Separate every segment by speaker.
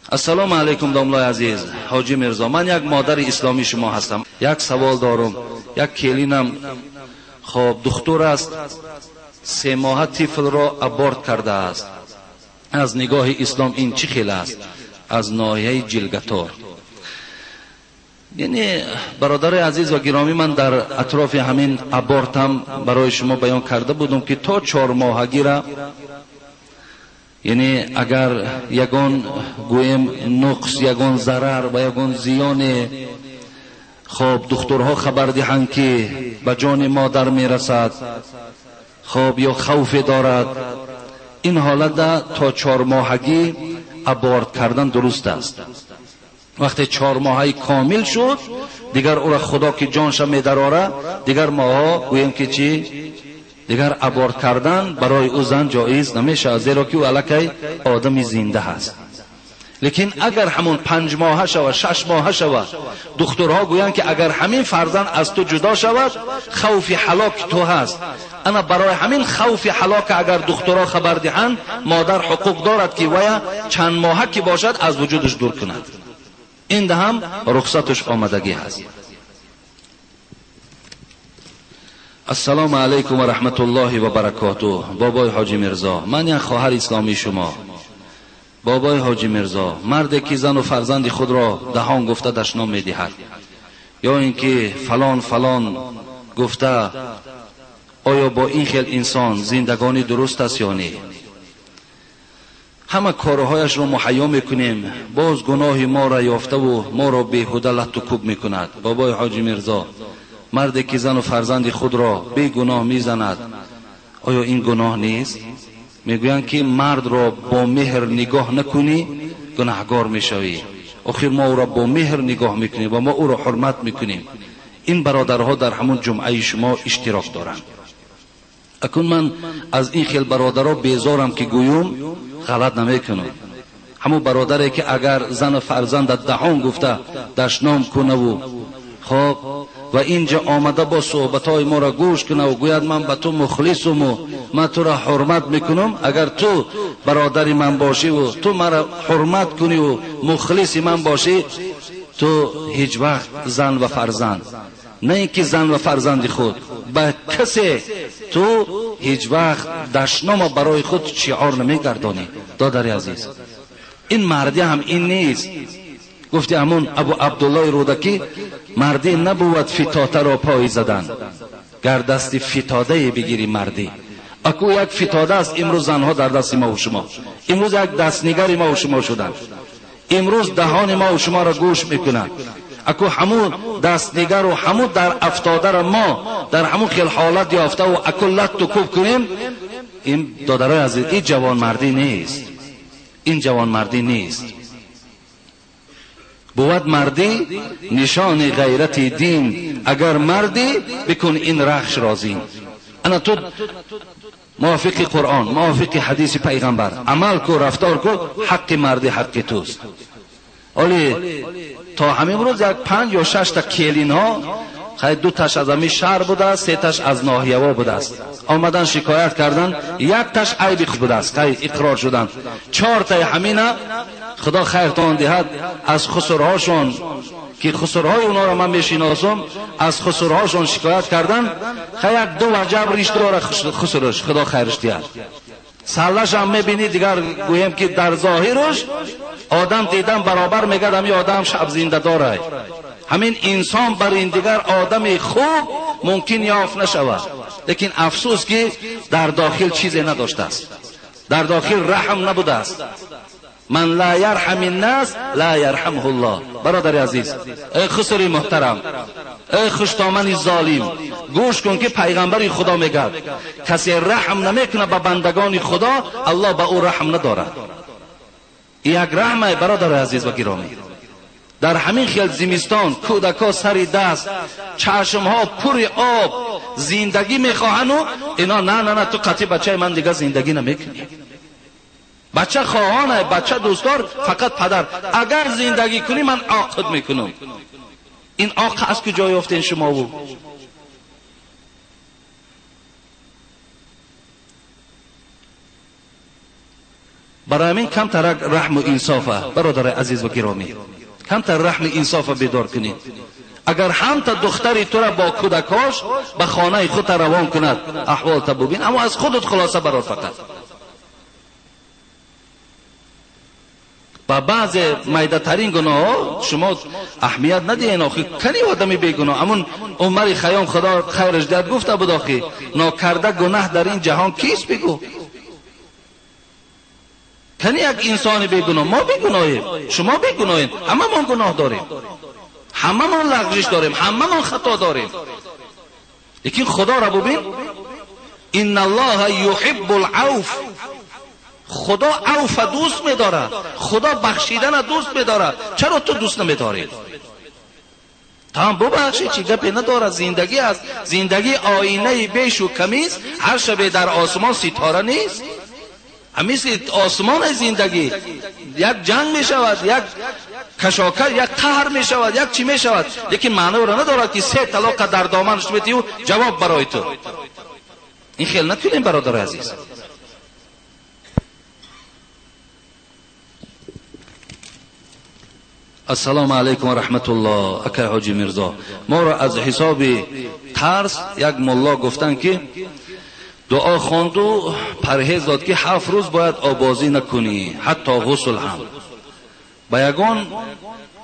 Speaker 1: Ассалому алайкум, домлои азиз, Ҳоҷӣ Мирзо. Ман як модари исломии шумо ҳастам. Як савол дорум. Як келинам хоб духтур аст, 3 моҳа тифлро аборт кардааст. Аз нигоҳи ислом ин чӣ хел аст? Аз ноҳияи Ҷилгатор. Яъне бародари азиз ва гиромӣ, ман дар атрофи ҳамин абортам барои шумо баён карда будам, ки то 4 моҳагира, яъне агар ягон гӯем нуқс, ягон зарар ва ягон зиёне хоб духтурҳо хабар диҳанд, ки ба ҷони модар мерасад, хоб ё хавфе дорад, ин ҳолатда то 4 моҳагӣ аборт кардан дуруст аст. Вақте 4 моҳаи комил шуд, дигар ӯра худо ки ҷонша медарора, дигар моҳо гӯем ки чӣ? Дигар аборт кардан барои ӯ зан ҷоиз намешавад, зеро ки ӯ аллакай одами зинда ҳаст. Лекин агар ҳамон 5 моҳа шавад, 6 моҳа шавад, духтурҳо гӯянд ки агар ҳамин фарзанд аз ту ҷудо шавад, хавфи ҳалоки ту ҳаст. Ана барои ҳамин хавфи ҳалока агар духтурҳо хабар диҳанд, модар ҳуқуқ дорад ки вая чанд моҳа ки бошад аз вуҷудаш дур кунад. Ин ҳам рухсаташ омадагӣ ҳаст. Ассалому алайкум ва раҳматуллоҳи ва баракотуҳ. Бобои Ҳоҷӣ Мирзо, ман як хоҳари исломии шумо. Бобои Ҳоҷӣ Мирзо, марде ки зану фарзанди худро даҳон гуфта дашном медиҳад, ё ин ки фалон фалон гуфта, оё бо ин хел инсон зиндагонӣ дуруст аст ё не? Ҳама корҳояшро муҳайё мекунем, боз гуноҳи моро ёфтаву моро беҳуда латту кӯб мекунад. Бобои Ҳоҷӣ Мирзо, марде ки зану фарзанди худро бегуноҳ мезанад, оё ин гуноҳ нест? Мегӯянд ки мардро бо меҳр нигоҳ накунӣ, гунаҳгор мешавӣ. Охир мо ӯро бо меҳр нигоҳ мекунем ва мо ӯро ҳурмат мекунем. Ин бародарҳо дар ҳамон ҷумъаи шумо иштирок доранд. Акун ман аз ин хел бародаро безорам ки гӯюм, ғалат намекунам. Ҳамон бародаре ки агар зану фарзанда даҳон гуфта дашном кунаву хоб ва инҷа омада бо суҳбатҳои моро гӯш кунаву гӯяд ман ба ту мухлисуму ман туро ҳурмат мекунам, агар ту бародари ман бошиву ту маро ҳурмат куниву мухлиси ман бошӣ, ту ҳеҷ вақт зан ва фарзанд, на ин ки зан ва фарзанди худ, ба касе ту ҳеҷ вақт дашнома барои худ шиор намегардонӣ. Додари азиз, ин мардӣ ҳам ин нест. Гуфти ҳамон Абу Абдуллои Рӯдакӣ, мардӣ набувад фитотаро пой задан, гар дасти фитодае бигирӣ мардӣ. Аку як фитода аст имрӯз занҳо дар дасти мо ва шумо. Имрӯз як дастнигари мо ва шумо шуданд. Имрӯз даҳони мо ва шуморо гӯш мекунанд. Аку ҳамун дастнигару ҳамун дар афтодаро мо дар ҳамун хел ҳолат ёфтаву аку латту кӯб кунем, ин додарои азиз, ин ҷавонмардӣ нест. Ин ҷавонмардӣ нест. Бувад мардӣ нишони ғайрати дин, агар мардӣ бикун ин рахш розин. Ана ту мувофиқи Қуръон, мувофиқи ҳадиси пайғамбар амал ку, рафтор ку, ҳаққи мардӣ ҳаққи туст. Оли то ҳамин рӯз як 5 ё 6 та келинҳо, хай 2 таш аз ҳамин шаҳр будааст, 3 таш аз ноҳияҳо будааст, омадан шикоят кардан, 1 таш айби худ будааст, хай иқрор шуданд. 4 таи ҳамина худо хайртон диҳад аз хусурҳошон, ки хусурҳои онҳоро ман мешиносам, аз хусурҳошон шикоят кардан, хай як 2 ваҷаб риш дора хусураш, худо хайрш диҳад. Саллашам мебинӣ, дигар гӯем ки дар зоҳираш одам дидан баробар мегӯяд ҳамин одам шаб зинда дорад. Ҳамин инсон бар ин дигар одами хуб мумкин ёфт нашавад. Лекин афсӯс ки дар дохил чизе надоштааст, дар дохил раҳм набудааст. Ман ла ярҳами ннас ла ярҳамҳу ллоҳ. Бародари азиз, эй хусури муҳтарам, эй хуштомани золим, гӯш кун ки пайғамбари худо мегӯяд касе раҳм намекунад ба бандагони худо, аллоҳ ба ӯ раҳм надорад. Як раҳмай, бародари азиз ва гиромӣ. Дар ҳамин хел зимистон кӯдакҳо сари даст, чашмҳо пури об, зиндагӣ мехоҳану ино на на на, ту қатъи бачаи ман дигар зиндагӣ намекунӣ. Бача хоҳонай, бача дӯстдор, фақат падар. Агар зиндагӣ кунӣ ман оқид мекунам. Ин оқ аз куҷо ёфтен шумову? Барои ҳамин камтарак раҳму инсофа, бародари азиз ва гиромӣ, камтар раҳми инсофа бедор кунед. Агар ҳамта духтари тура бо кӯдакҳош ба хонаи худта равон кунад, аҳволта бубин, аммо аз худат хулоса барор фақат. Ба баъзе майдатарин гуноҳҳо шумо аҳамият надиҳен. Охи кани одами бегуноҳ? Амун Умари Хайём худо хайраш диҳад гуфта буд, охи нокарда гунаҳ дар ин ҷаҳон кист бигӯ? Кани як инсони бегуноҳ? Мо бегуноҳем, шумо бегуноҳем, ҳамамон гуноҳ дорем, ҳамамон лағжиш дорем, ҳамамон хато дорем. Лекин худоро бубин, инна аллоҳа юҳиббу л-авф, худо авфа дӯст медорад, худо бахшидана дӯст медорад. Чаро ту дӯст намедорӣ? Там бубахши, чӣ гапе надорад, зиндагӣ аст. Зиндагӣ оинаи бешу камист, ҳар шабе дар осмон ситора нест. Мисли осмони зиндагӣ як ҷанг мешавад, як кашокаш, як қаҳр мешавад, як чӣ мешавад, лекин маъноро надорад ки се талоқа дар доманаш метиҳу ҷавоб барои ту. Ин хел накунем, бародари азиз. Ассалому алайкум ва раҳматуллоҳ. Акай ҳоҷи Мирзо, моро аз ҳисоби тарс як мулло гуфтанд ки дуо хонду парҳез дод ки 7 рӯз бояд обозӣ накунӣ, ҳатто ғусл ҳам, ба ягон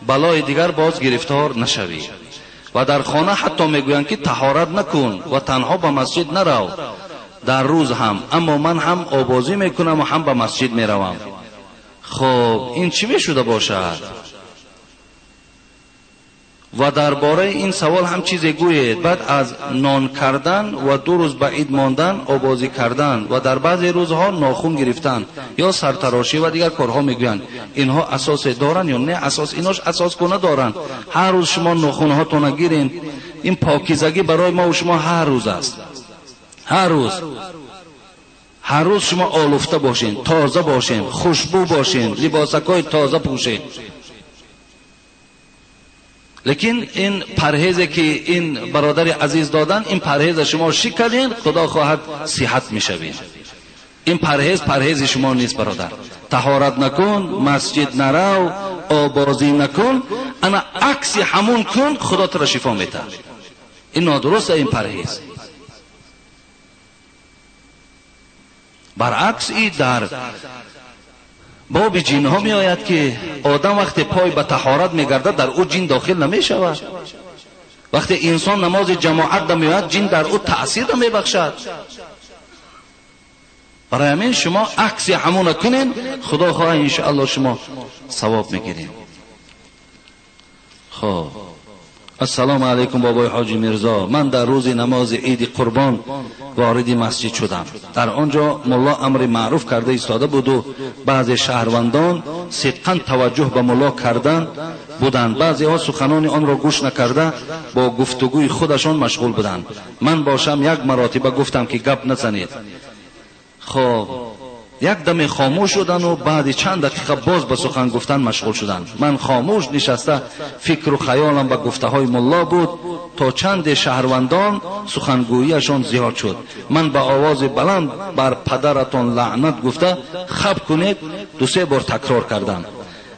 Speaker 1: балои дигар боз гирифтор нашавӣ. Ва дар хона ҳатто мегӯянд ки таҳорат накун ва танҳо ба масҷид нарав дар рӯз ҳам. Аммо ман ҳам обозӣ мекунам ва ҳам ба масҷид меравам. Хоб ин чӣ мешуда бошад? Ва дар бораи ин савол ҳам чизе гӯед. Баъд аз нон кардан ва 2 рӯз ба ид мондан, обозӣ кардан ва дар баъзе рӯзҳо нохун гирифтан ё сартарошӣ ва дигар корҳо мегӯянд, инҳо асосе доранд ё не? Асос инош асос куна доранд. Ҳар рӯз шумо нохунҳотона гирен. Ин покизагӣ барои мо ва шумо ҳар рӯз аст. Ҳар рӯз, ҳар рӯз шумо олуфта бошен, тоза бошен, хушбӯ бошен, либосакҳои тоза пӯшен. Лекин ин парҳезе ки ин бародари азиз додан, ин парҳеза шумо шикадин, худо хоҳад сиҳат мешавед. Ин парҳез парҳези шумо нест, бародар. Таҳорат накун, масҷид нарав, обозӣ накун, ана акси ҳамун кун, худо туро шифо метаҳад. Ин нодуруст ин парҳез. Баръакс и дар боби ҷинҳо меояд ки одам вақте пой ба таҳорат мегардад, дар ӯ ҷин дохил намешавад. Вақте инсон намози ҷамоат намеояд, ҷин дар ӯ таъсир намебахшад. Барои ҳамин шумо акси ҳамона кунен, худо хоҳад иншоаллоҳ шумо савоб мегиред. Хоб, ассалому алайкум бобои ҳоҷи Мирзо. Ман дар рӯзи намози иди қурбон вориди масҷид шудам. Дар он ҷо мулло амри маъруф карда истода буду баъзе шаҳрвандон сидқан таваҷҷӯҳ ба мулло кардан буданд. Баъзеҳо суханони онро гӯш накарда бо гуфтугӯи худашон машғул буданд. Ман бошам як маротиба гуфтам ки гап назанед. Хоб, як даме хомӯш шудану баъди чанд дақиқа боз ба сухан гуфтан машғул шуданд. Ман хомӯш нишаста фикру хаёлам ба гуфтаҳои мулло буд, то чанде шаҳрвандон сухангӯияшон зиёд шуд. Ман ба овози баланд бар падаратон лаънат гуфта хаб кунед 2-3 бор такрор кардам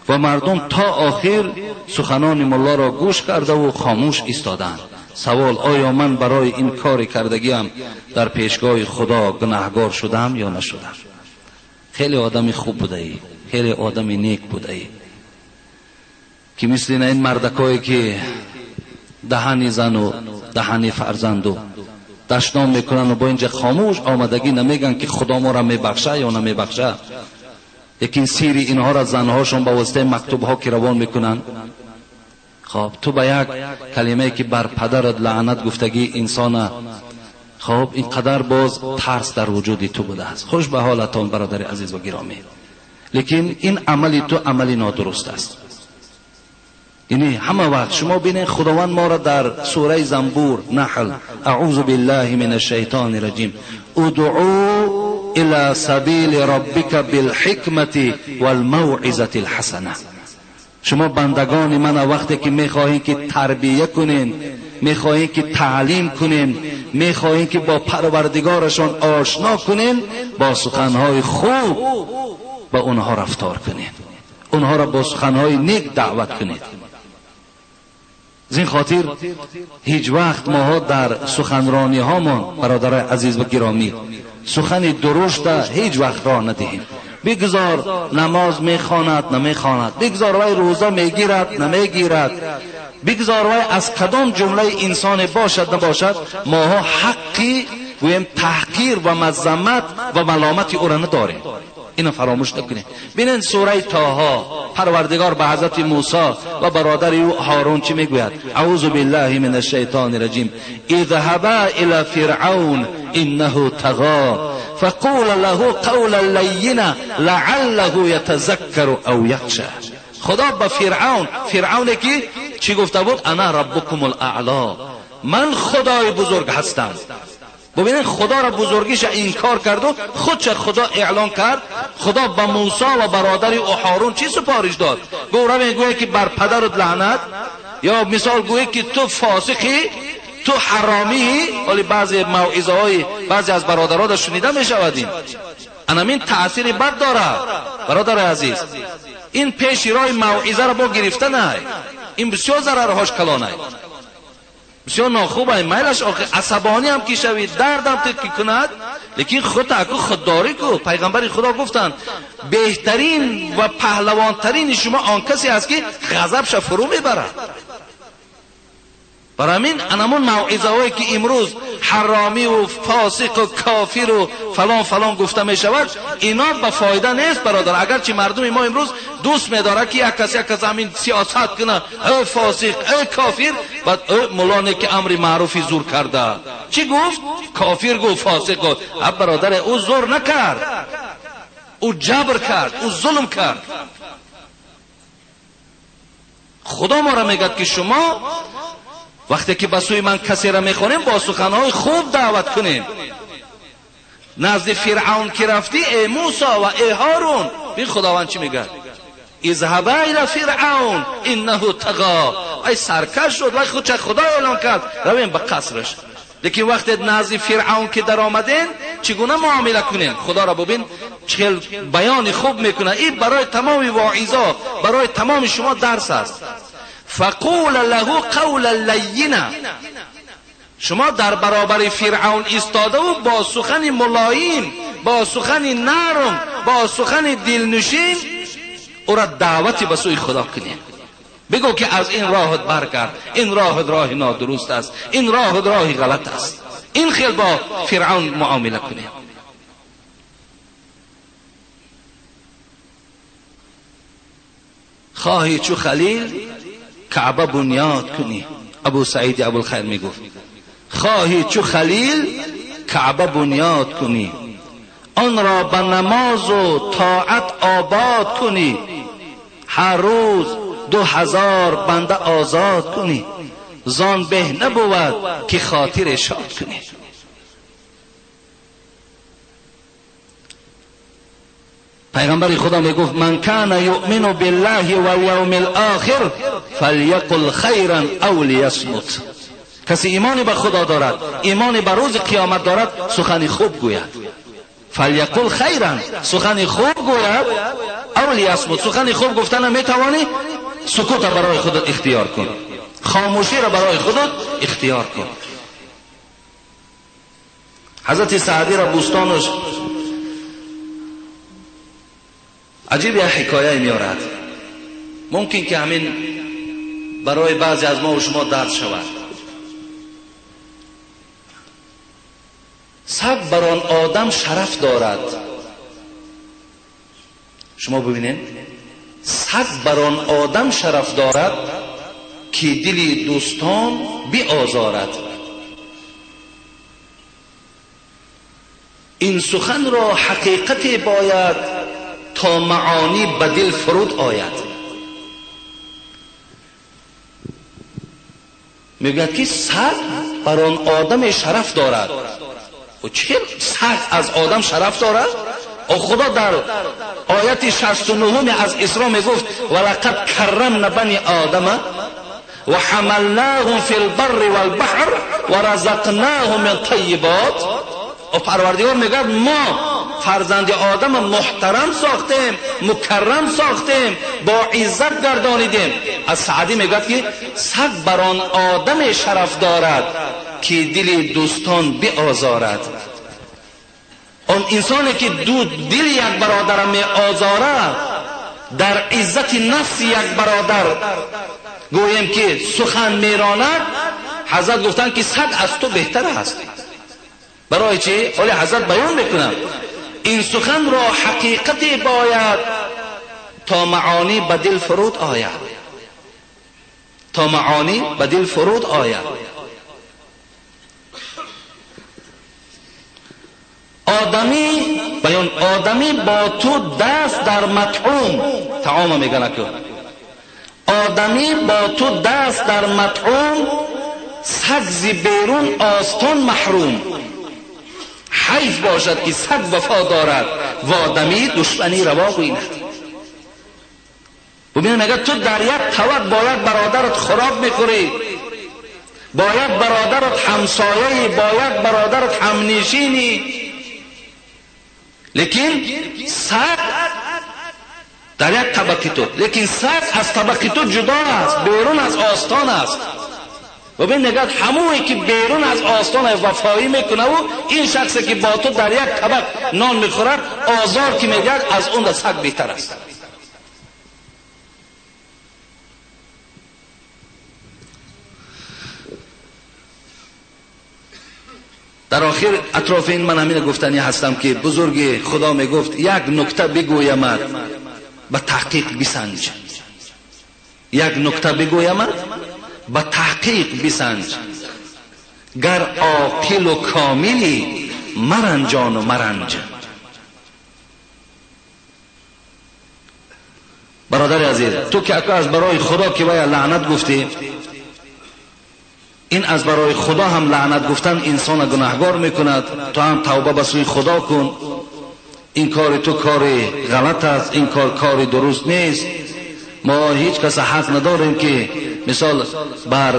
Speaker 1: ва мардум то охир суханони муллоро гӯш кардаву хомӯш истоданд. Савол: оё ман барои ин кори кардагиам дар пешгоҳи худо гунаҳгор шудам ё нашудам? Хеле одами хуб будаӣ, хеле одами нек будаӣ, ки мисли ин мардакое ки даҳани зану даҳани фарзанду дашном мекунанд бо инҷа хомӯш омадагӣ намегӯянд ки худо моро мебахша ё намебахша. Лекин сири инҳоро занҳошон ба воситаи мактубҳо ки равон мекунанд. Хоб, ту ба як калимае ки бар падарат лаънат гуфтагӣ инсона, хоб, ин қадар боз тарс дар вуҷуди ту будааст. Хуш ба ҳолатон, бародари азиз ва гиромӣ. Лекин ин амали ту амали нодуруст аст. Яъне ҳама вақт шумо бинед, худованд моро дар сураи Занбур, Наҳл, аъузу биллаҳи мин ашшайтони раҷим, удъу ила сабили роббика билҳикмати валмавъизати лҳасана. Шумо бандагони мана вақте ки мехоҳед ки тарбия кунед, мехоҳед ки таълим кунед, мехоҳед ки бо парвардигорашон ошно кунед, бо суханҳои хуб ба онҳо рафтор кунед, онҳоро бо суханҳои нек даъват кунед. Аз ин хотир ҳеҷ вақт моҳо дар суханрониҳомон, бародарои азиз ва гиромӣ, сухани дурушта ҳеҷ вақт роҳ надиҳем. Бигзор намоз мехонад, намехонад, бигзор вай рӯза мегирад, намегирад, бигзор вай аз кадом ҷумлаи инсоне бошад, набошад, моҳо ҳаққи гӯем таҳқир ва мазаммат ва маломати ӯро надорем. اینو فراموش نکنید. ببینید سوره طه، پروردگار به حضرت موسی و برادر او هارون چی میگوید؟ اعوذ بالله من الشیطان الرجیم، اذهبا الی فرعون انه طغى فقول له قولا لینا لعله یتذکر او یخشى. خدا به فرعون، فرعونی که چی گفته بود؟ انا ربکم الاعلی، من خدای بزرگ هستم. ببینید خدا را بزرگیش انکار کرد و خودش خدا اعلان کرد. خدا به موسی و برادر او هارون چی سپارش داد؟ گفت روی گویی که بر پدرت لعنت، یا مثال گویی که تو فاسقی، تو حرامی. ولی بعضی موعظه های بعضی از برادرها شنیده می شود. این تاثیر بد داره برادر عزیز. این پیش راه موعظه را با گرفتن های، این بسیار ضررهاش کلانه، بسیار ناخوبه. میلش آخه عصبانی هم که شوی، دردم تکی کند، لیکن خود اکو خودداری کو. پیغمبر خدا گفتند بهترین و پهلوانترین شما آن کسی است که غضبش فرو میبرد. برای همین انمون موعظه هایی که امروز حرامی و فاسق و کافر و فلان فلان گفته می شود، اینا به فایده نیست برادر. اگرچه مردم ما امروز دوست می‌داره که یک کس یک کس همین سیاست کنه، ای فاسق ای کافر، بعد ای مولانی که امر معروفی زور کرده، چی گفت؟ کافر گفت، فاسق گفت. اب برادر، او زور نکرد، او جبر کرد، او ظلم کرد. خدا ما را میگد که شما وقتی که به سوی من کسی را میخوانیم با سخنهای خوب دعوت کنیم. نزد فرعون که رفتی ای موسی و ای هارون، ببین خداوند چی میگه؟ اذهبا الی فرعون انه طغی. ای سرکش شد و خودش خدا اعلان کرد، رویم به قصرش. لیکن وقتی نزد فرعون که در آمدین چگونه معامله کنین؟ خدا را ببین چه بیان خوب میکنه. این برای تمام واعظا، برای تمام شما درس است. فقول له قولا لینا. شما در برابر فرعون ایستاده و با سخن ملایم، با سخن نرم، با سخن دلنشین او را دعوتی به سوی خدا کنید. بگو که از این راهت برگرد، این راهت راه نادرست است، این راهت راه غلط است. این خیل با فرعون معامله کنید. خواهی چو خلیل کعبه بنیاد کنی. ابو سعید ابوالخیر میگفت خواهی چو خلیل کعبه بنیاد کنی، آن را به نماز و طاعت آباد کنی، هر روز 2000 بنده آزاد کنی، زان به نبود که خاطر شاد کنی. پیغمبر خدا میگفت من کان یؤمن بالله والیوم الاخر فلیقل خیرا او لیصمت. کسی ایمانی به خدا دارد، ایمانی به روز قیامت دارد، سخن خوب گوید. فلیقل خیرا، سخن خوب گوید، او لیصمت. سخن خوب گفتن میتوانی، سکوت برای خودت اختیار کن، خاموشی را برای خودت اختیار کن. حضرت سعدی را بوستانش عجیب یک حکایه میارد، ممکن که همین برای بعضی از ما و شما درد شود. سگ بر آن آدم شرف دارد. شما ببینید، سگ بر آن آدم شرف دارد که دل دوستان بیازارد. این سخن را حقیقت باید تا معانی به دل فرود آید. میگوید که سگ بر آن آدم شرف دارد. و چه سگ از آدم شرف دارد؟ و خدا در آیت 69 از اسراء میگفت ولقد کرمنا بنی آدم و حملناهم فی البر والبحر و رزقناهم من طیبات. و پروردگار میگه ما فرزند آدم محترم ساختیم، مکرم ساختیم، با عزت گردانیدیم. از سعدی میگوید که سگ بر آن آدم شرف دارد که دل دوستان بیازارد. آن انسانی که دو دل یک برادر می آزارد، در عزت نفس یک برادر گوییم که سخن میراند، حضرت گفتند که سگ از تو بهتر است. برای چی؟ حالا حضرت بیان میکنم این سخن را حقیقتی باید تا معانی به دل فرود آید، تا معانی به دل فرود آید. آدمی بیان، آدمی با تو دست در مطعوم، طعام میگن که آدمی با تو دست در مطعوم، سگ ز بیرون آستان محروم. حیف باشد که سگ وفا دارد و آدمی دشمنی روا گویند. ببین اگر تو در یک طبق باید برادرت خوراک میخوری، باید برادرت همسایه‌ای، باید برادرت همنشینی، لیکن سگ در یک طبقی تو، لیکن سگ از طبقی تو جدا است، بیرون از آستان است. و ببین نگاه همونی که بیرون از آستان وفایی میکنه و این شخصی که با تو در یک طبق نان میخورد آزار که میگه از اون سگ بهتر است. در آخر اطراف این من همین گفتنی هستم که بزرگ خدا میگفت یک نکته بگویمت به تحقیق بسنج، یک نکته بگویمت به تحقیق بسنج، گر عاقل و کاملی مرنجان و مرنج. برادر عزیز، تو که از برای خدا که باید لعنت گفتی، این از برای خدا هم لعنت گفتن انسان گناهگار میکند. تو هم توبه به سوی خدا کن، این کار تو کار غلط است، این کار کار درست نیست. ما هیچ کس حق نداریم که مثال بر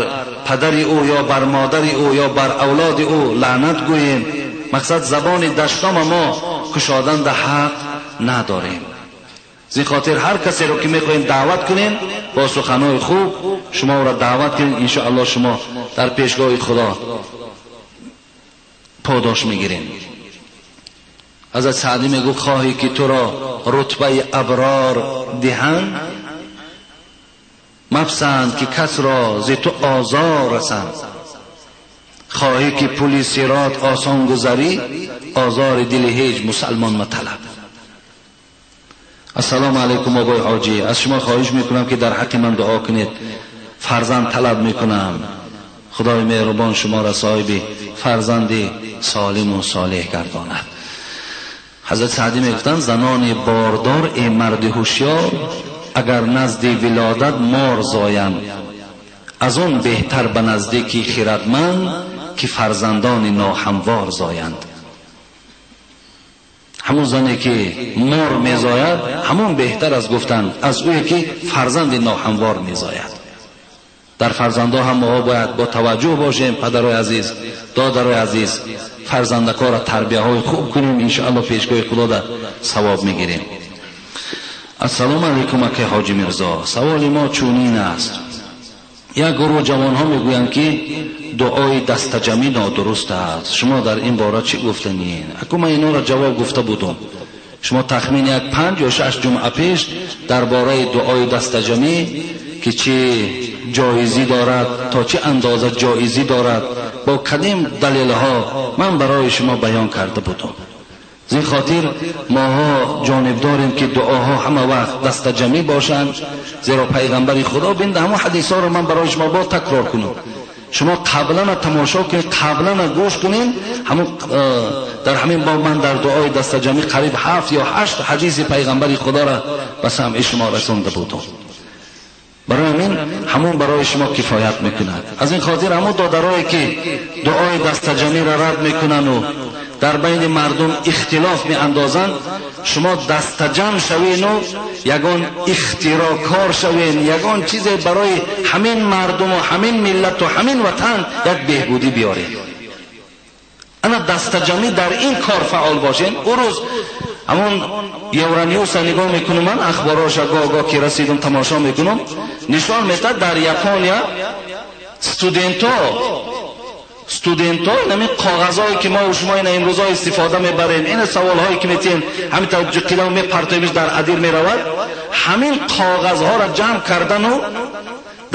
Speaker 1: پدر او یا بر مادر او یا بر اولاد او لعنت گوییم. مقصد زبان دشنام ما کشادن در حق نداریم. زین خاطر هر کسی رو که میخوایم دعوت کنیم با سخنهای خوب شما را دعوت کنیم، انشاءالله شما در پیشگاه خدا پاداش میگیریم. حضرت سعدی میگو خواهی که تو را رتبه ابرار دهند، مپسند که کس را ز تو آزار رسند. خواهی که پل صراط آسان گذری، آزار دل هیچ مسلمان مطلب. السلام علیکم آقای حاجی، از شما خواهش میکنم که در حق من دعا کنید، فرزند طلب میکنم. خدای مهربان شما را صاحب فرزند سالم و صالح گرداند. حضرت سعدی میگفتند زنان باردار ای مرد هوشیار، اگر نزد ولادت مار زایند، از اون بهتر به نزدیکی خردمند که فرزندان ناهموار زایند. همون زنی که مار میزاید همون بهتر از گفتن از اوی که فرزند ناهموار میزاید. در فرزندها هم ما باید با توجه باشیم. پدرای عزیز، دادرای عزیز، فرزندکا را تربیه های خوب کنیم، انشاءالله پیشگاه خدا در ثواب میگیریم. السلام علیکم اکی حاجی میرزا، سوال ما چونین است. یک گروه جوان ها میگویند که دعای دست جمعی نادرست است، شما در این باره چی گفتنین؟ اکو من اینا را جواب گفته بودم. شما تخمین یک 5 یا 6 جمعه پیش درباره دعای دست جمعی که چه جایزی دارد، تا چه اندازه جایزی دارد، با کدام دلیل ها من برای شما بیان کرده بودم. زین خاطر ماها جانب داریم که دعاها همه وقت دست جمعی باشند، زیرا پیغمبر خدا بینده همه حدیث ها رو من برای شما با تکرار کنم. شما قبلا تماشا کنید، قبلا گوش کنید. همون در همین باب من در دعای دست جمعی قریب 7 یا 8 حدیث پیغمبر خدا را به سمع شما رسانده بودم. برای همین همون برای شما کفایت میکند. از این خاطر همون دادرایی که دعای دست جمعی را رد میکنن و در بین مردم اختلاف می اندازند، شما دست جمع شوین و یگان اختراع کار شوین، یگان چیز برای همین مردم و همین ملت و همین وطن یک بهبودی بیارین. Ана дастаҷамӣ дар ин кор фаъол бошем. Ӯ рӯз ҳамон Евроньюса нигоҳ мекунам, ман ахбороша гоҳ-гоҳ ки расидам тамошо мекунам, нишон медиҳад дар Япония студентҳо ҳамин коғазҳое ки мо ва шумо ина имрӯзҳо истифода мебарем, ин саволҳое ки метиҳем, ҳамин тавр ҷиқида мепартоемиш дар адир меравад, ҳамин коғазҳоро ҷамъ кардану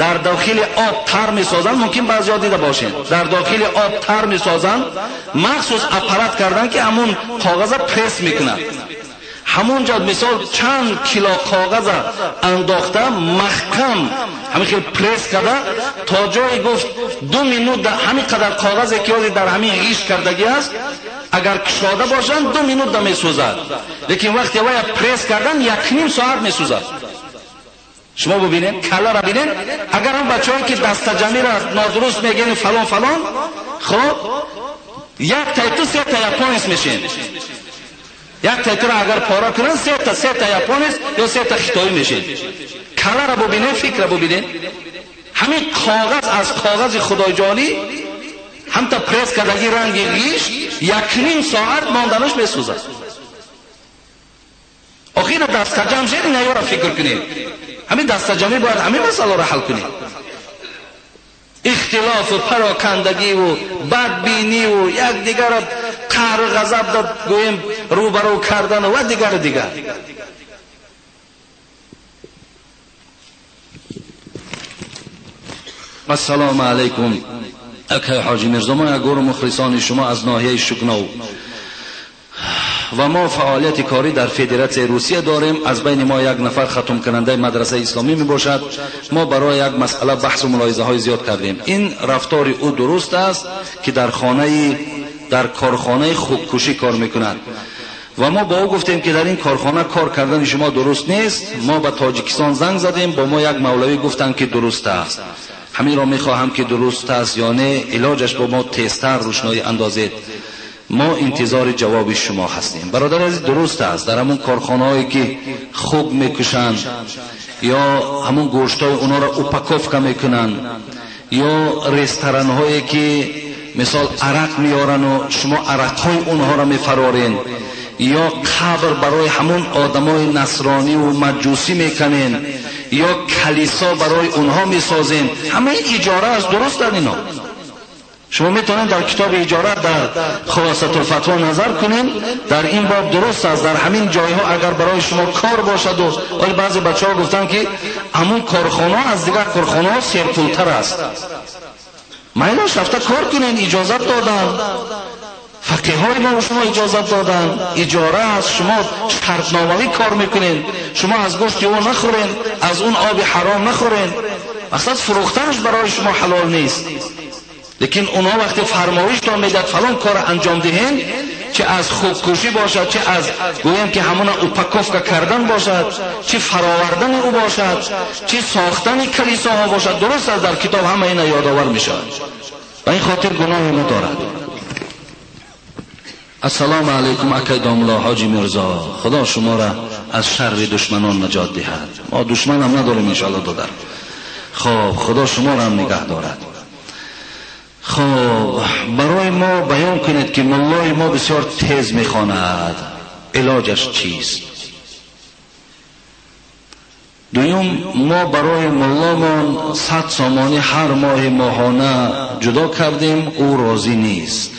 Speaker 1: дар дохили об тар месозанд. Мумкин баъзеҳо дида бошед, дар дохили об тар месозанд, махсус аппарат кардан ки ҳамун коғаза пресс мекунад. Ҳамунҷо мисол чанд кило коғаза андохта маҳкам ҳамин хел пресс карда то ҷое гуфт 2 минут ҳамин қадар коғазе ки ҳозир дар ҳамин ғиш кардагӣ аст, агар кушода бошанд 2 минут да месӯзад, лекин вақте вая пресс кардан 1.5 соат месӯзад. Шумо бубинед, каллара бинед, агар он бачаҳое ки дастаҷамиро нодуруст мегӯянд фалон фалон, хоб як тай ту се та японец мешин. Як тайтуро агар пора кунанд се та японец ё се та хитоӣ мешин. Каллара бубинед, фикра бубинед, ҳамин коғаз аз коғази худоҷонӣ ҳамта пресс кардаги ранги ғиш 1.5 соат монданаш месӯзад. Охир дастаҷам шед, ин аёра фикр кунед. Ҳамин дастаҷамӣ бояд ҳамин масъаларо ҳал кунед. Ихтилофу парокандагиву бадбиниву якдигарро қаҳру ғазаб дод гӯем рӯбарӯ кардану ва дигару дигар. Ассалому алайкум акай ҳоҷи Мирзо, мо як гурӯҳ мухлисони шумо аз ноҳияи Шукнов ва мо фаъолияти корӣ дар Федератсияи Русия дорем. Аз байни мо як нафар хатмкунандаи мадрасаи исломӣ мебошад. Мо барои як масъала баҳсу мулоҳизаҳои зиёд кардем. Ин рафтори ӯ дуруст аст ки дар корхонаи хубкушӣ кор мекунад ва мо ба ӯ гуфтем ки дар ин корхона кор кардани шумо дуруст нест. Мо ба Тоҷикистон занг задем, бо мо як мавлавӣ гуфтанд ки дуруст аст. Ҳаминро мехоҳам ки дуруст аст ё не, илоҷаш бо мо тезтар рӯшноӣ андозед. Мо интизори ҷавоби шумо ҳастем. Бародар азиз, дуруст аст, дар ҳамон корхонаҳое ки хуб мекушанд ё ҳамон гӯштҳои онҳоро упаковка мекунанд ё ресторанҳое ки мисол арақ меорану шумо арақҳои онҳоро мефарорен ё қабр барои ҳамон одамои насрониву маҷусӣ мекунен ё калисо барои онҳо месозен, ҳамаи иҷора аст. Дуруст дар ино шумо метавонед дар китоби иҷора дар Хулосатулфатво назар кунед, дар ин боб дуруст аст. Дар ҳамин ҷойҳо агар барои шумо кор бошад, вале баъзе бачаҳо гуфтанд ки ҳамон корхонаҳо аз дигар корхонаҳо серпултар аст, майлаш рафта кор кунед, иҷозат доданд, фақиҳои мо ба шумо иҷозат доданд, иҷора аст, шумо шартномавӣ кор мекунед, шумо аз гӯшти ӯ нахӯред, аз он оби ҳаром нахӯред, мақсад фурӯхтанаш барои шумо ҳалол нест. Лекин онҳо вақте фармоиштон медиҳад фалон корро анҷом диҳем, чӣ аз хубкушӣ бошад, чӣ аз гӯем ки ҳамона упаковка кардан бошад, чӣ фаровардани ӯ бошад, чӣ сохтани калисоҳо бошад, дуруст аст, дар китоб ҳама ина ёдовар мешавад. Ба ин хотир гуноҳе надорад. Ассалому алайкум акай домла ҳоҷи Мирзо, Худо шуморо аз шарри душманон наҷот диҳад. Мо душманам надорем иншоалло додар. Хоб, Худо шуморо ҳам нигаҳ дорад. Хоб, барои мо баён кунед ки муллои мо бисёр тез мехонад, илоҷаш чист? Дуюм, мо барои мулломон 100 сомонӣ ҳар моҳи моҳона ҷудо кардем, ӯ розӣ нест.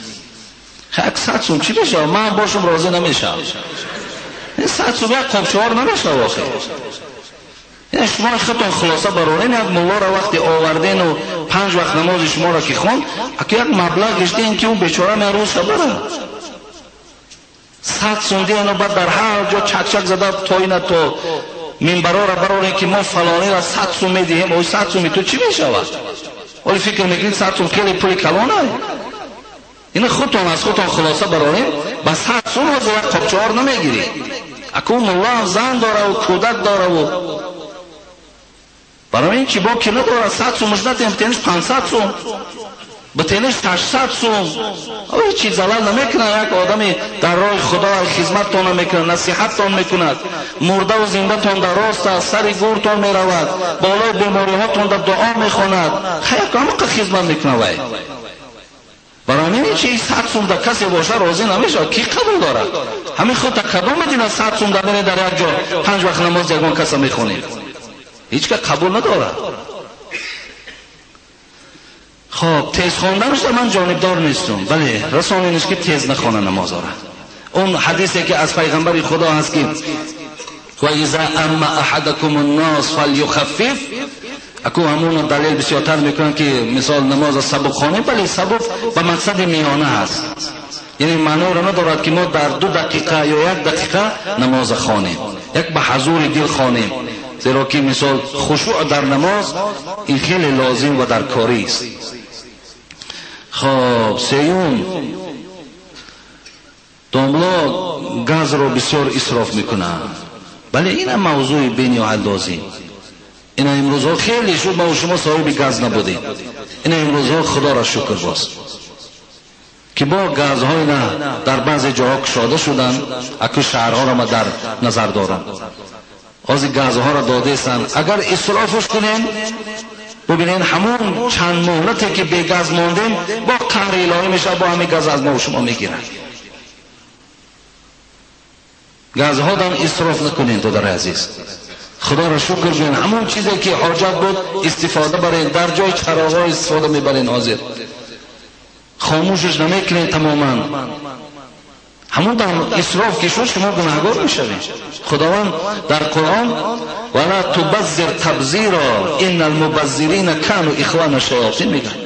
Speaker 1: Як 100 сом чӣ мешавад? Ман бошам розӣ намешавам. Ин 100 сом як қопчаҳор намешавад охир. Ин шумо худтон хулоса барорен, як муллоро вақте овардену 5 вақт намози шуморо ки хонд, аки як маблағ гиштен ки ӯ бечора ман рӯз шабара. 100 сом диҳану баъд дар ҳар ҷо чакчак зада то ина то минбарора барорен ки мо фалонеро 100 сом медиҳем, ой 100 соми ту чӣ мешавад? Оли фикр мекунед 100 сом хеле пули калона? Ина худтон аз худтон хулоса барорем, ба 100 сом ҳозир як қопчаҳор намегиред. Аку мулла ҳам зан дораву кӯдак дораву барои ин чи бо ки надорад 100 сомаш надиҳем, битениш 500 сом, битениш 800 сом. Ҳеҷ чиз залал намекунад. Як одами дар роҳи Худо хизматтон намекунад, насиҳаттон мекунад, мурдаву зиндатон дар рост аст, сари гӯртон меравад, болои бемориҳотон дар дуо мехонад, хайр ҳамақа хизмат мекунад вай. Барои ҳамин чи 100 сум да касе боша розӣ намешавад, ки қабул дорад? Ҳамин худ та кадом медина 100 сум да мере дар як ҷо 5 вақт намоз ягон каса мехонед? Ҳеҷ кас қабул надорад. Хоб, тез хонданаш ман ҷонибдор нестам. Бале, расоненаш ки тез нахона намозора. Он ҳадисе ки аз пайғамбари Худо ҳаст ки ва иза амма аҳадакум ан-нос фалюхаффиф, аку ҳамон далел бисёртар мекунанд ки мисол намоз сабук хонем, бале сабук ба мақсади миёна ҳаст. Яъне маъноро надорад ки мо дар 2 дақиқа ё 1 дақиқа намоз хонем, як ба ҳузури дил хонем, зеро ки мисол хушӯъ дар намоз ин хеле лозим ва даркорӣ аст. Хоб, сеюм, домло газро бисёр исроф мекунанд. Бале, инам мавзӯи бениҳоят лозим. Ина имрӯзҳо хеле шуд ма шумо соҳиби газ набудем. Ина имрӯзҳо Худоро шукр боз ки бо газҳои на дар баъзе ҷоҳо кушода шуданд, аку шаҳрҳоро ма дар назар дорам. Ҳозир газҳоро додаестанд. Агар исрофш кунем, бубинед ҳамон чанд муҳлате ки бегаз мондем, бо қаҳри илоҳӣ мешавад, бо ҳамин газ аз мо шумо мегирад. Газҳо дам исроф накунед, додари азиз. Худоро шукр гӯем, ҳамон чизе ки ҳоҷат буд истифода баред, дар ҷои чароғҳо истифода мебаред. Ҳозир хомӯшаш намекунед тамоман. Ҳамон дам исроф ки шуд, шумо гунаҳгор мешавед. Худованд дар Қуръон вала тубаззир табзира иннал мубаззирина кану ихвана шаётин мегӯяд.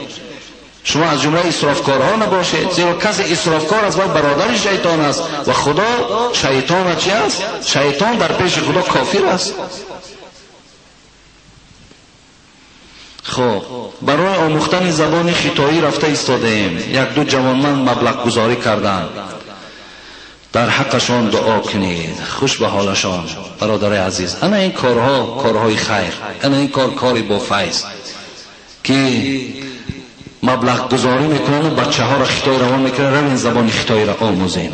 Speaker 1: Шумо аз ҷумлаи исрофкорҳо набошед, зеро касе исрофкор аст ва бародари шайтон аст ва Худо шайтон чи аст? Шайтон дар пеши Худо кофир аст. Хоб, барои омӯхтани забони хитоӣ рафта истодаем. Як-ду ҷавонманд маблағгузорӣ карданд. Дар ҳаққашон дуо кунед. Хуш ба ҳолашон, бародари азиз. Ана ин корҳо корҳои хайр, ана ин кор кори бо файз ки маблағгузорӣ мекунанд, бачаҳоро хитой равон мекунанд. Равин забони хитоиро омӯзем,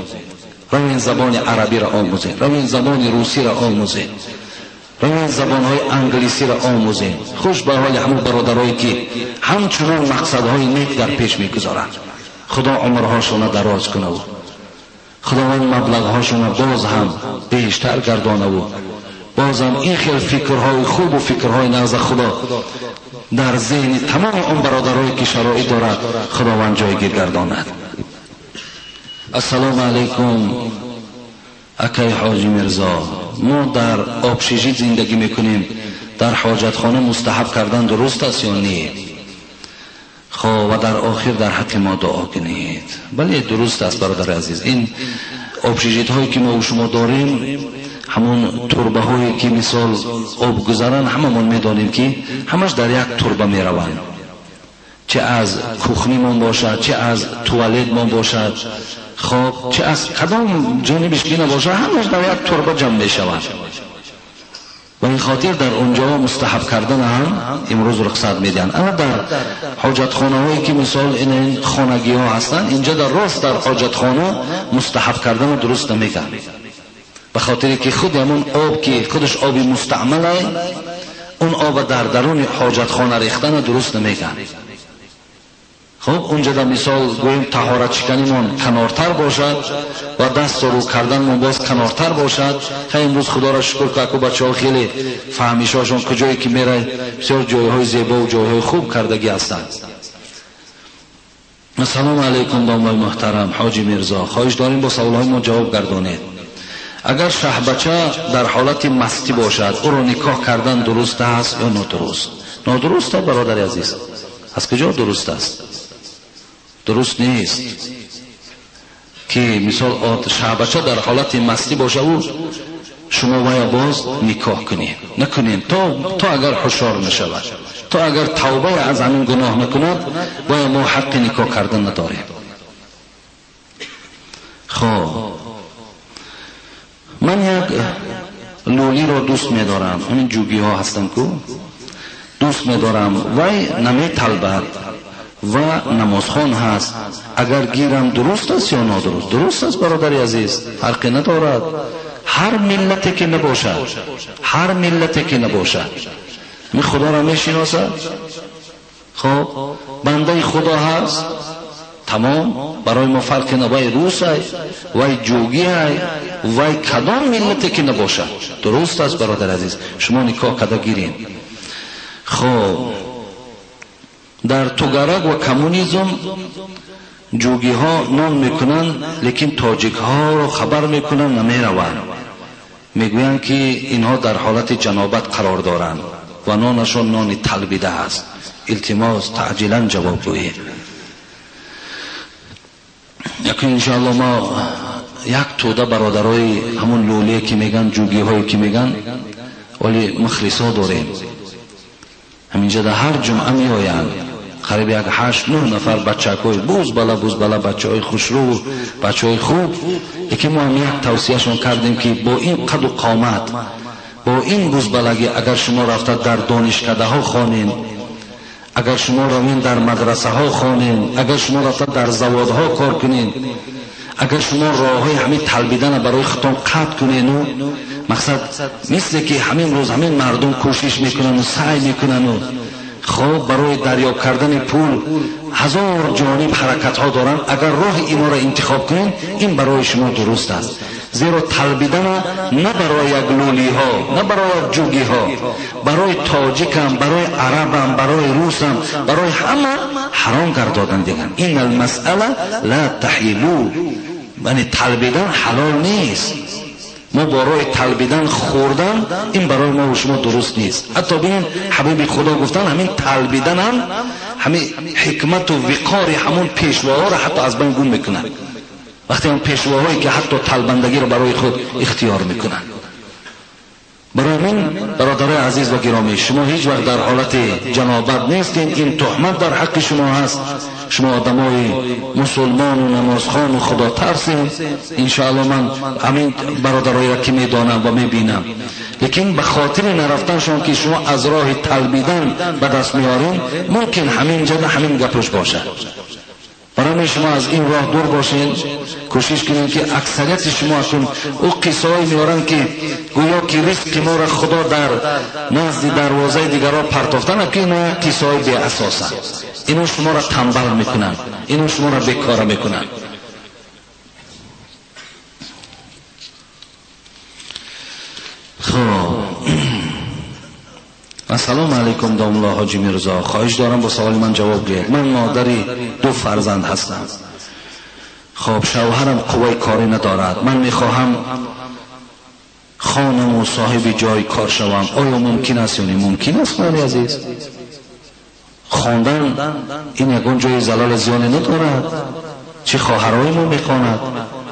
Speaker 1: равин забони арабиро омӯзем, равин забони русиро омӯзем, равин забонҳои англисиро омӯзем. Хуш ба ҳоли ҳамон бародарое ки ҳамчунон мақсадҳои нек дар пеш мегузоранд. Худо умрҳошона дароз кунаву Худованд маблағҳошона боз ҳам бештар гардонаву бозам ин хел фикрҳои хубу фикрҳои нағза Худо дар зеҳни тамоми он бародарое ки шароит дорад Худованд ҷойгир гардонад. Ассалому алайкум, акай ҳоҷи Мирзо. Мо дар обшижит зиндагӣ мекунем. Дар ҳоҷатхона мустаҳаб кардан дуруст аст ё не? Хоб, ва дар охир дар ҳаққи мо дуо кунед. Бале, дуруст аст, бародари азиз. Ин обшижитҳое ки мо шумо дорем, ҳамон турбаҳое ки мисол об гузаранд, ҳамамон медонем ки ҳамаш дар як турба мераванд. Чӣ аз кухнимон бошад, чӣ аз туалетмон бошад, хоб, чӣ аз кадом ҷонибиш ки набошад, ҳамаш дар як турба ҷамъ мешавад. Ба ин хотир дар онҷо мустаҳаб кардан ҳам имрӯз рухсат медиҳанд. Ама дар ҳоҷатхонаҳое ки мисол ин хонагиҳо ҳастанд, инҷо дар рост дар ҳоҷатхона мустаҳаб карданро дуруст намегӯянд. Ба хотире ки худи ҳамон об ки худаш оби мустаъмале, он об дар даруни ҳоҷатхона рехтана дуруст намегӯянд. Хоб, онҷо дар мисол гӯем таҳоратшиканимон канортар бошад ва дасту рӯ карданмон боз канортар бошад. Хай, имрӯз Худоро шукр ки аку бачаҳо хеле фаҳмишҳошон куҷое ки меравад бисёр ҷойҳои зебову ҷойҳои хуб кардагӣ ҳастанд. Ассалому алайкум, домлои муҳтарам ҳоҷи Мирзо. Хоҳиш дорем бо саволҳои мо ҷавоб гардонед. Агар шаҳбача дар ҳолати мастӣ бошад, ӯро никоҳ кардан дуруст аст ё нодуруст? Нодуруст аст, бародари азиз. Аз куҷо дуруст аст? Дуруст нест ки мисол шаҳбача дар ҳолати мастӣ бошад, ӯ шумо вая боз никоҳ кунед. Накунед то агар ҳушёр нашавад, то агар тавба аз ҳамин гуноҳ накунад, вая мо ҳаққи никоҳ кардан надорем. Хоб, ман як лӯлиро дӯст медорам. Ҳамин ҷугиҳо ҳастанд ку, дӯст медорам. Вай наметалбад ва намозхон ҳаст. Агар гирам дуруст аст ё нодуруст? Дуруст аст, бародари азиз, фарқе надорад. Ҳар миллате ки набошад, ҳар миллате ки набошад, ми Худоро мешиносад, хоб, бандаи Худо ҳаст, Тамом, барои мо фарқи на вай рус ай, вай ҷугӣ ай, вай кадом миллате ки набошад. Дуруст аст, бародар азиз, шумо никоҳ карда гирем. Хоб, дар тугарак ва коммунизм ҷугиҳо нон мекунанд, лекин тоҷикҳоро хабар мекунанд, намераванд. Мегӯянд ки инҳо дар ҳолати ҷанобат қарор доранд ва нонашон нони талбида аст. Илтимос, таъҷилан ҷавоб гӯед. Якун иншоалло мо як тӯда бародарои ҳамун лӯлие ки меган, ҷугиҳое ки меган, вале мухлисо дорем. Ҳаминҷа дар ҳар ҷумъа меоянд. Қариб як 8-9 нафар бачакҳои бузбала бузбала, бачаҳои хушрӯ, бачаҳои хуб. Лекин мо ҳам як тавсияшон кардем ки бо ин қаду қомат, бо ин бузбалагӣ агар шумо рафта дар донишкадаҳо хонед, агар шумо равин дар мадрасаҳо хонед, агар шумо рафта дар заводҳо кор кунед, агар шумо роҳҳои ҳамин талбидана барои худтон қатъ кунену мақсад мисле ки ҳамин рӯз ҳамин мардум кӯшиш мекунану саъй мекунану хоб барои дарёб кардани пул ҳазор ҷониб ҳаракатҳо доранд, агар роҳи инҳоро интихоб кунед, ин барои шумо дуруст аст. Зеро талбидана на барои як лӯлиҳо, на барои як ҷугиҳо, барои тоҷикам, барои арабам, барои русам, барои ҳама ҳаром гардодан диган. Ин алмасъала ла таҳилу, яъне талбидан ҳалол нест. Мо барои талбидан хӯрдан ин барои мо ва шумо дуруст нест. Ҳатто бинед, ҳабиби Худо гуфтан ҳамин талбидан ҳам ҳамин ҳикмату виқори ҳамон пешвоҳоро ҳатто аз байн гум мекунад. Вақте он пешвоҳое ки ҳатто талбандагиро барои худ ихтиёр мекунанд. Барои мин бародарои азиз ва гиромӣ, шумо ҳеҷ вақт дар ҳолати ҷанобат нестед. Ин туҳмат дар ҳаққи шумо ҳаст. Шумо одамои мусулмону намозхону худотарсед. Иншоалло ман ҳамин бародароеро ки медонам ва мебинам, лекин ба хотири нарафтаншон ки шумо аз роҳи талбидан ба даст меоред, мумкин ҳамин ҷада ҳамин гапуш бошад. Барои шумо аз ин роҳ дур бошед. Кӯшиш кунед ки аксарияти шумо акун ӯ қиссаҳое меоранд ки гӯё ки ризқи моро Худо дар назди дарвозаи дигарро партофтан, ки ино қиссаҳои беасосанд. Ино шуморо танбал мекунанд, ино шуморо бекора мекунанд. Хоб, ассалому алайкум домулло ҳоҷи Мирзо, хоҳиш дорам бо саволи ман ҷавоб диҳед. Ман модари 2 фарзанд ҳастам. Хоб, шавҳарам қувваи корӣ надорад. Ман мехоҳам хонаму соҳиби ҷои кор шавам. Оё мумкин аст ё не? Мумкин аст, хоҳари азиз. Хондан ин ягон ҷои залали зиёне надорад. Чӣ хоҳарои мо мехонад,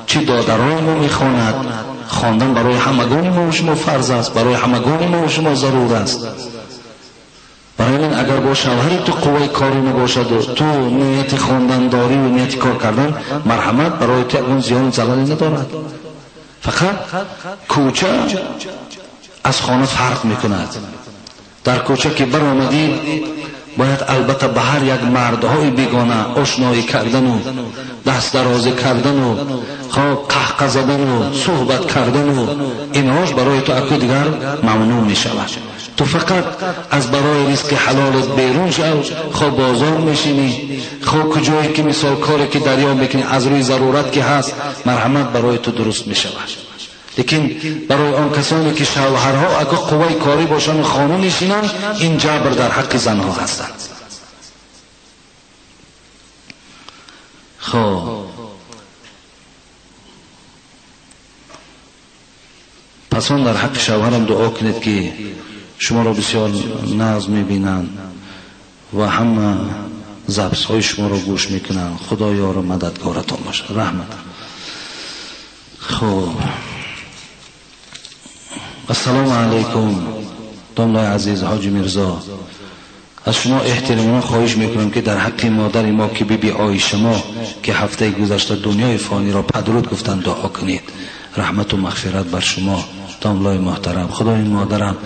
Speaker 1: чӣ додарои мо мехонад. Хондан барои ҳамагони мо шумо фарз аст, барои ҳамагони мо шумо зарур аст. Барои ман агар бо шавҳари ту қувваи корӣ набошаду ту нияти хондан дорӣ ва нияти кор кардан, марҳамат, барои ту ягон зиёну залале надорад. Фақат кӯча аз хона фарқ мекунад. Дар кӯча ки баромадӣ, бояд албатта ба ҳар як мардҳои бегона ошноӣ кардану даст дарозӣ кардану хоб қаҳқа задану суҳбат кардану инҳош барои ту аку дигар мамнӯъ мешавад. Ту фақат аз барои ризқи ҳалолат берун шав, хоб бозор мешинӣ, хоб куҷое ки мисол коре ки дарёб мекунӣ аз рӯи зарурат ки ҳаст, марҳамат барои ту дуруст мешавад. Лекин барои он касоне ки шавҳарҳо агар қувваи корӣ бошанд хона нишинанд, ин ҷабр дар ҳаққи занҳо ҳастанд. Хоб, пас он дар ҳаққи шавҳарам дуо кунед ки шуморо бисёр нағз мебинанд ва ҳама забсҳои шуморо гӯш мекунанд. Худо ёру мададгоратон бошад. Раҳмат. Хоб, ассалому алайкум домлаи азиз ҳоҷи Мирзо, аз шумо эҳтиромона хоҳиш мекунам ки дар ҳаққи модари мо ки биби Оиша мо ки ҳафтаи гузашта дунёи фониро падруд гуфтанд дуо кунед. Раҳмату мағфират бар шумо домлаи муҳтарам. Худои модарам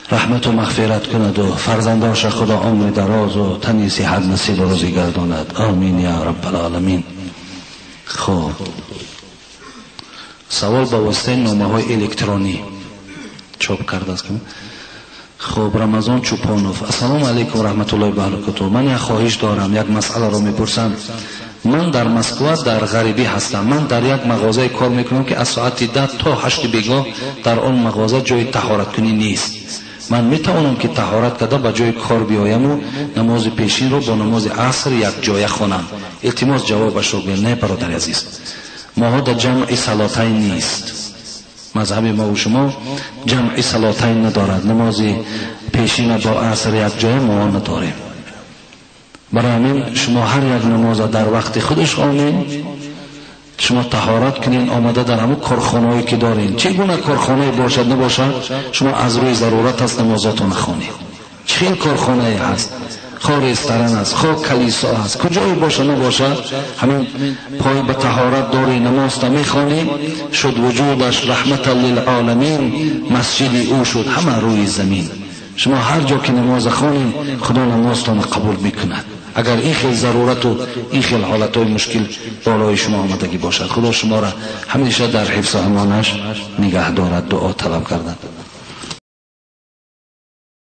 Speaker 1: раҳмату мағфират кунаду фарзандоша Худо умри дарозу тани сиҳат насибу рӯзӣ гардонад. Амин я раббал оламин. Хоб, савол ба воситаи номаҳои электронӣ чоп кардааст. Хоб, Рамазон Чупонов, ассалому алайкум раҳматуллоҳи баракатуҳ. Ман як хоҳиш дорам, як масъаларо мепурсам. Ман дар Москва дар ғарибӣ ҳастам. Ман дар як мағозае кор мекунам, ки аз соати 10 то 8 бегоҳ дар он мағоза ҷои таҳораткунӣ нест. Ман метавонам, ки таҳорат карда ба ҷои кор биёяму намози пешинро бо намози аср якҷоя хонам? Илтимос, ҷавобашро гӯед. Не, бародари азиз, моҳо дар ҷамъи салотайн нест. Мазҳаби мову шумо ҷамъи салотайн надорад. Намози пешина бо аср якҷоя мо надорем. Барои ҳамин шумо ҳар як намоза дар вақти худаш хонед. Шумо таҳорат кунед, омада дар ҳамун корхонаҳое ки доред, чӣ гуна корхонае бошад набошад, шумо аз рӯи зарурат аст намозотон хонед. Чӣ хел корхонае ҳаст, хо ресторан аст, хо калисо аст, куҷое боша набошад, ҳамин пой ба таҳорат дорӣ, намозта мехонӣ. Шуд вуҷудаш раҳмата лилъоламин, масҷиди ӯ шуд ҳама рӯи замин. Шумо ҳар ҷо ки намоза хонед, Худо намозтонро қабул мекунад. Агар ин хел зарурату ин хел ҳолатҳои мушкил болои шумо омадагӣ бошад, Худо шуморо ҳамеша дар ҳифзу амонаш нигаҳ дорад. Дуо талаб кардан.